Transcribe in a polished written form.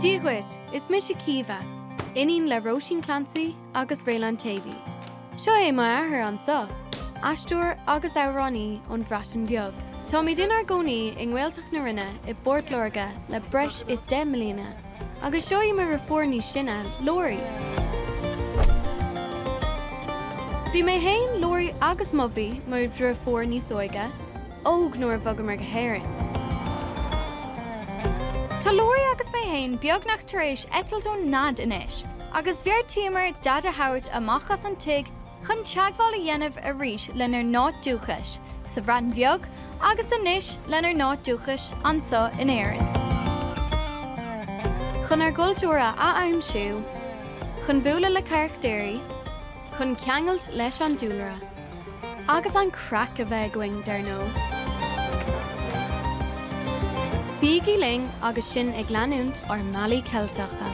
Dia dhuit, is mise Caoimhe, iníon le Róisín Clancy agus Réalán Tavy. Seo é m'athair anso, aisteoir agus amhránaí ón Bhreatain Bheag. Táimid inár gcónaí i nGaeltacht na Rinne i bPort Láirge le breis is 10 mbliana agus seo í mo dheirfiúr níos sine, Lori. Bhí mé féin, Lori agus Muffy, mo dheirfiúr níos óige, óg nuair a bhogamar go hÉirinn. Tá Lori agus mé féin beagnach tar éis eitilt ón nead anois agus bheartaíomar Daid a thabhairt amach as an tigh chun teagmháil a dhéanamh arís lenár n-áit dúchais sa Bhreatain Bheag agus anois lenár n-áit dúchais anso in Éirinn. Chun ár gcultúr a ath-aimsiú, chun bualadh le carachtéirí, chun ceangailt leis an dúlra. Agus an craic a bheith againn, dar ndóigh. Bígí linn agus sinn ag leanúint ár mbealaí Ceilteacha.